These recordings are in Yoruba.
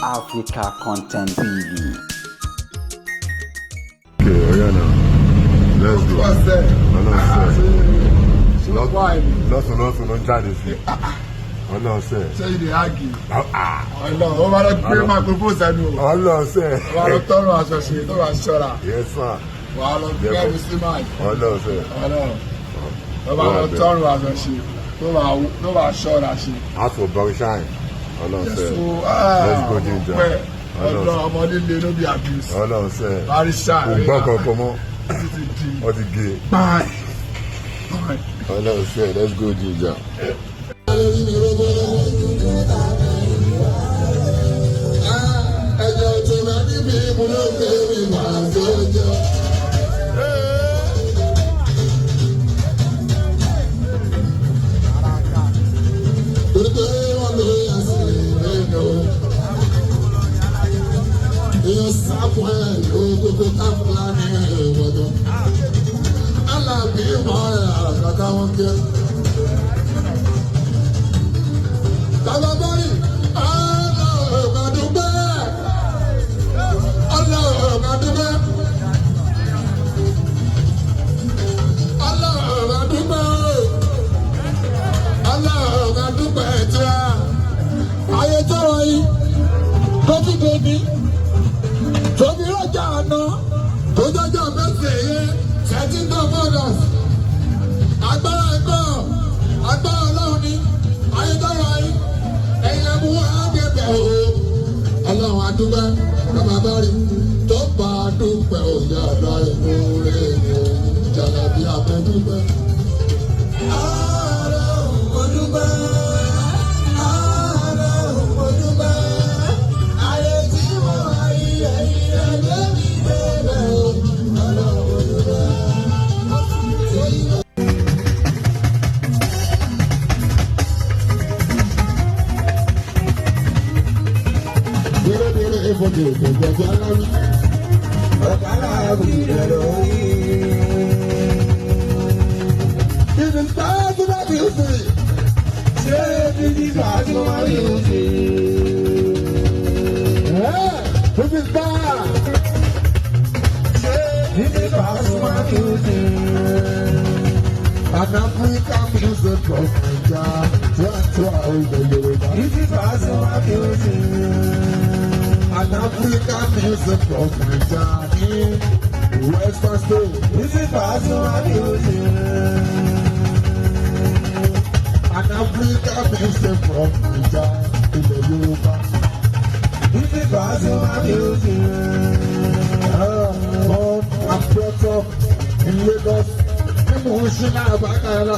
Africa Content TV. Okay, oya now. Let's go. Ọ̀sẹ̀. Ọlọ́sẹ̀. Why? Lọ́sùn lọ́sùn ló ń jáde sí. Ọlọ́sẹ̀. Ṣé you dey argue? Ọlọ́run, ó máa lọ gbé microphone sẹ́nu o. Ọlọ́sẹ̀. Ó máa lọ tọrọ aṣọ ṣe tó máa ṣọ́ra. Yes sir. Wà á lọ gbẹ́nu sí mic. Ọlọ́sẹ̀. Ọlọ́run, ó máa lọ tọrọ aṣọ ṣe tó máa ṣọ́ra ṣe. House for Berkshire. Ọlọ́sẹ̀. Jésù, Let's go ginger. ọpẹ́ ọlọ́run, ọmọdé lé ló bí abuse. Ọlọ́sẹ̀. Barisa Kò gbọ́ kankan mọ́. Títí di Wọ́n ti gé e. báyìí. Báyìí. Ọlọ́sẹ̀, let's go ginger. Ẹjọ́ tó bá níbi ìmúlòkè mi máa tó jọ. Torí pé wọ́n lè yà sí lẹ́nu. Èèyàn sáfù ẹ̀ ló gbogbo káfíńlá ní ìwọ̀dọ̀. Alábí mọ́ ẹ̀ àràkàtà wọn kẹ́. Bàbá bọ́lì, ọlọ́run máa dúpẹ́. Ọlọ́run máa dúpẹ́. Ọlọ́run máa dúpẹ́. Ọlọ́run máa dúpẹ́ tíra. Ayé tọrọ yìí, tó fi dèbí, tó fi rọ́jà àná, tó jọjọ́ mẹ́sẹ̀ yẹn, 13 of August. Agbára ẹ̀kọ́, agbára ọlọ́run ni, ayé tọrọ yìí, ẹ̀yin ẹ̀mú àgbẹ̀bẹ̀ o. Ọlọ́run adúpẹ́, bàbá bá rí, tó bá dúpẹ́ òye àdá ìmúre jàlábí abẹ́dúpẹ́. Ọlọ́run mo dúpẹ́, Ọlọ́run mo dúpẹ́, ayé tí mo wà yìí, ẹ̀yin ẹgbẹ́ mi débẹ̀ o. Ọlọ́run mo dúpẹ́. Bèrè ìfọ̀jẹ̀ ìfọ̀jẹ̀ aláwí. Ọ̀kadà ìrẹ̀lẹ̀. It is Pasuma music. Ṣé títí Pasuma music? Yeah, it is bad. Ṣé títí Pasuma music? An African music of Naija, tiwantiwa ilẹ̀ Yorùbá. Títí Pasuma music. An African music of Naija ní Western State. Títí Pasuma music. An African music from Naija, ilẹ̀ Yorùbá. Títí Pasuma music. Born and brought up in Lagos, ní Mushin Abakara.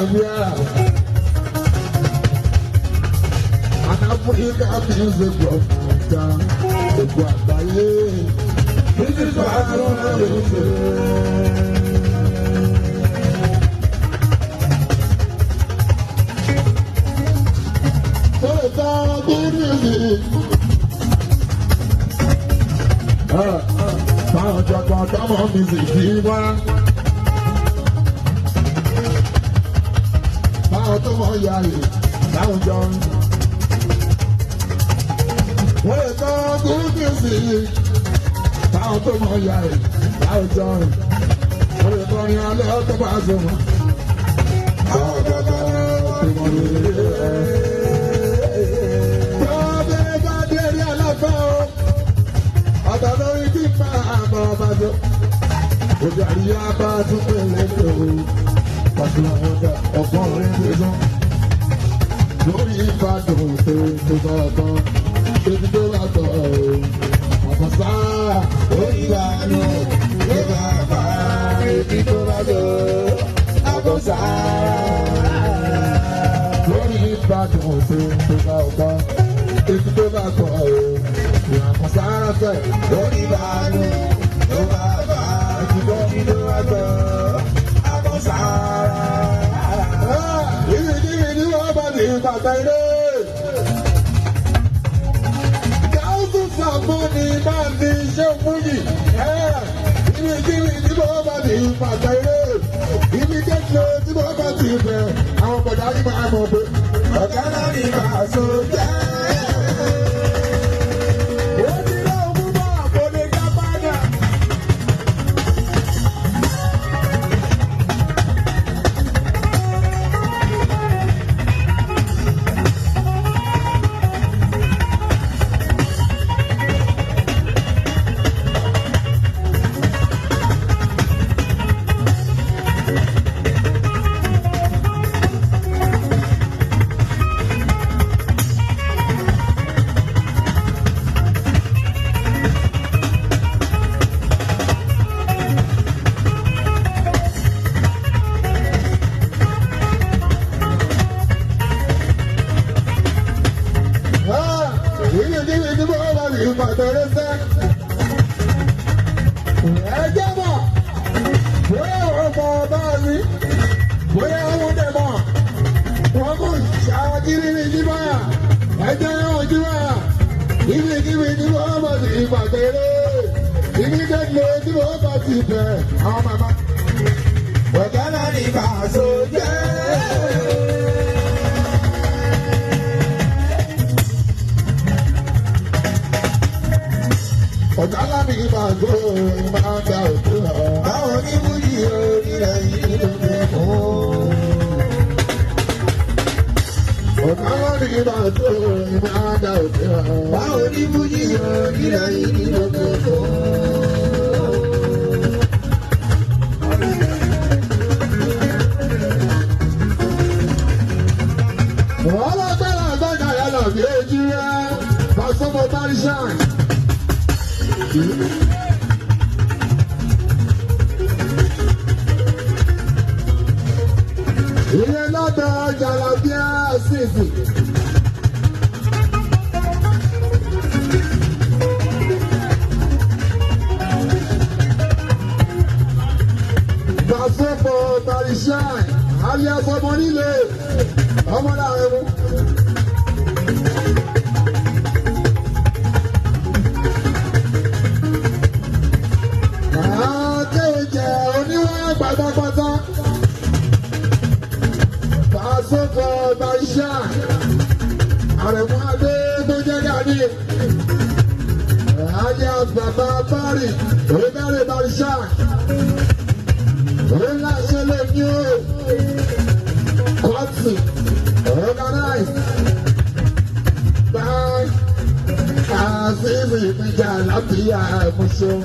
An African music from Naija, gbogbo àgbáyé. Títí Pasuma music. Ó good music. Táwọn jọ̀gbọ́n tọmọ music yìí wá. Táwọn tó mọ̀ yàrá láwùjọ. Wọ́n lè kọ́ good music. Táwọn tó mọ̀ yàrá láwùjọ. Wọ́n lè kọrin alẹ́ tó bá sọ wọn. Táwọn jọ̀gbọ́n tó mọ̀ yàrá. Tọ́bẹ̀ bá dé rí aláfẹ́ o. Ọ̀dọ̀ lórí tí máa bọ̀ ọba jọ. Ojú àríyá bá tún pè lẹ́tọ̀ o. Pàṣẹ àwọn ọ̀dà ọ̀gbọ́n orin ti sán. Lórí Ìbàdàn tó tó bá tán. Ibi tó bá tọ̀ o. Àbọ̀sá. Oníbàánú ló bá bá ibi tó bá jọ àkọsá. Lórí Ìbàdàn tó tó bá tán. Ibi tó bá tọ̀ o. Ìrànkọ̀sá fẹ̀. Oníbàánú ló bá bá ibi tó bá jọ àkọsá. Ibi ni wọ́n bá ti bàtà ilé. Gáúsù sàmú ni máa ní iṣẹ́ fújì. Ibi kíbi tí wọ́n bá ti bàtà ilé. Ibi kékeré tí wọ́n bá ti bẹ̀. Àwọn bọ̀dá yìí máa mọ̀ pé. Ọ̀gá náà ní Paso jẹ́. pàtẹ́rẹ́ sẹ́. Ẹ jẹ́ mọ̀, bóyá ọmọ ọba mi, bóyá wọ́n dẹ̀ mọ̀, wọ́n kò ṣàkiri ní jíbáyà, ẹ jẹ́ jíbáyà, ibikíbi tí wọ́n bá ti pàtẹ́rẹ́, ibikíbi tí wọ́n bá ti bẹ̀ àwọn màmá. Ọ̀gá náà ní Paso jẹ́. Ọ̀gá lámì máa gbó máa gba òkú lọ. Báwo ní Bújì orílẹ̀ yìí ló fẹ́ fún? Ọ̀gá lámì máa gbó máa gba òkú lọ. Báwo ní Bújì orílẹ̀ yìí ló fẹ́ fún? Ọlọ́gbẹ́rẹ́ àgbàgbà yàrá bí ojú rẹ̀ Pasuma Barishan. Ìyẹn lọ́dọ̀ Jàlábíà sísì. Pasuma Barishan, alias ọmọ nílé, ọmọ láàrin mú. Akéwìjẹ oníwà pátápátá. Pasuma Barishan, Àrẹ̀mú Adé tó jẹ́ Gani. Alias Bàbá Bari, Onídàrí Barishan. Ńlá ṣe lè ní o. Kọ́ọ̀tù organized by Azeez Ìpínjà Lábíyá Ẹ̀múṣọ́.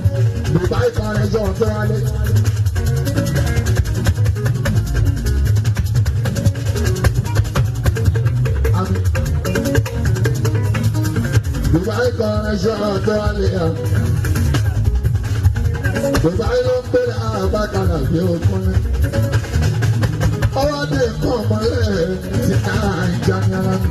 Dubai Connection tó wálé. Dubai Connection tó wálé. Dubai ló ń pè àbákanà bí okùnrin. Ọwọ́ dé nǹkan ọmọlẹ́ ti ká ìjà ní ara mi.